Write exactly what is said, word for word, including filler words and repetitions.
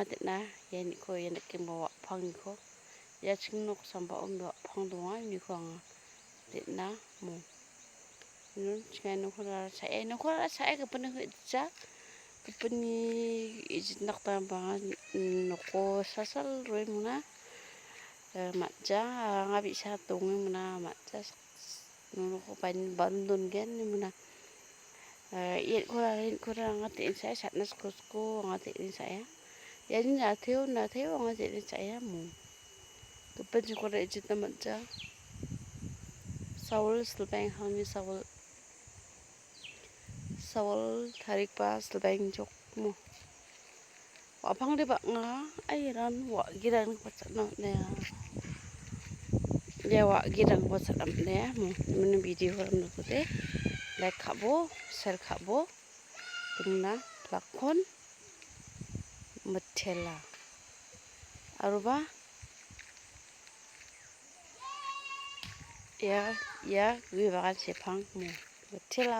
anga den·a, ia niko ia nikenggipa wa·pangniko. Ia ching nok sambao wa·pang donga, uniko anga den·a mo. Nun chingai nokora cha·e, nokora cha·e gipinko ejitja. Gipinni ejitna gita bang·a noko sasal roe mona. Eh, man·ja, anga bi·sa donge mona, man·ja sak-, nonoko bain-, ban dongen mona. Eh, ian kora, ian kora anga te·en sa·e, satna sko sko anga te·en sa·e. Iani nateo, nateo anga te·en sa·e mo. Gipin chokora ejitna man·ja. Sawil silbeng, hangni sawil. Sawil tarigipa silbeng jok mo. Wa·pangde bang·a, airan wa·girangni kosakna man·enga. Ia wa·girang kosakna man·enga. Mo, mini video-ko nikode, like ka·bo, share ka·bo, dingna plakkon mitela. Aroba, ia, ia gue bagan sepang mo mitela.